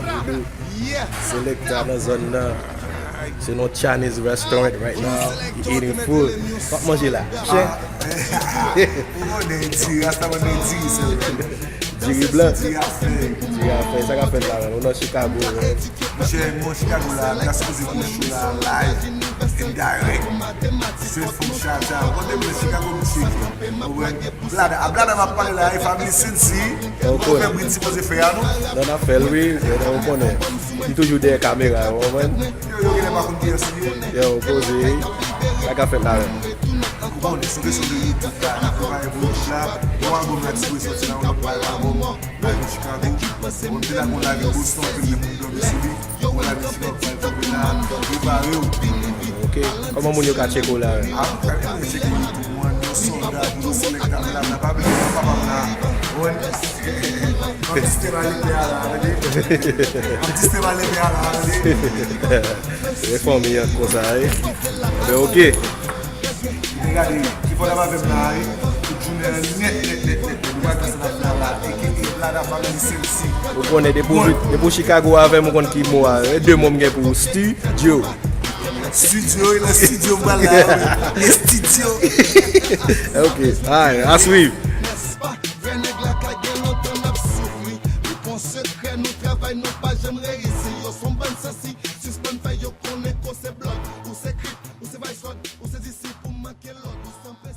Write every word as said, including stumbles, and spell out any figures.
Voodoo. Selecta nan zòn nan. Se nan Chinese restaurant right now. He eating food. Wap manje la. Chè. Ou konnen diri, rasta mwen men diri sèlman. Diri blan. Diri a fè. Diri a fè. Sa k ap fèt la, man? Ou nan Chicago, man. Monchè, mwen Chicago la, m ta sipoze pou show la live and direct. Se fòm chacha. Ou konnen mwen Chicago m tcheke. Ou wè? Blada, a blada m ap pale la, e Family Sensi. Ou fè brit sipoze fè a non. Non, n ap fè l, wi. Ou konnen. Li toujou dèyè kamera, ou konprann? Yo, yo genlè pa konn kiyès li ye. Yo, poze. Sa k ap fèt la, man? Ou konnen, sou kesyon de YouTube la, n ap travay pou YouTube la. Yon albòm la ki dwe sòti la, yon lòt albòm. Live Chicago. Bon, m te la gon live Boston, anpil moun dòmi sou li. Gon live Chicago pral tonbe la. Prepare w. Ok. Kòman moun yo ka tcheke w la? A, ou ka vin tcheke YouTube mwen, yon sòlda, pou yon selekta, m la, m la, pa bliye, papa m la. Bon. Yon ti step a lepè a la, tande? Yon ti step a lepè a la, tande? E fanmi an konsa, wi. Men ok. Gade, ki fò la pa fè m la, wi. Tout jounen an nèt, nèt, nèt, nèt, nèt. Nou pa fè sa n ap fè la, aka Blada Family Sensi. Ou konnen depi w vin, depi w Chicago avè m, ou konn ki mo a. E de mo m gen pou ou. Studio. Studio, e nan studio m pral la, wi. E studio. Ok, alright, a swiv. Nèspa, vrè nèg lakay gen lontan n ap soufri. Nou pran sekrè, nou travay, nou pa janm reyisi. Yo se yon bann sansi, sispann fè yo konnen ke w se blòd, ou se krip, ou se vice lord, ou se disip, ou manke lòd, ou sanble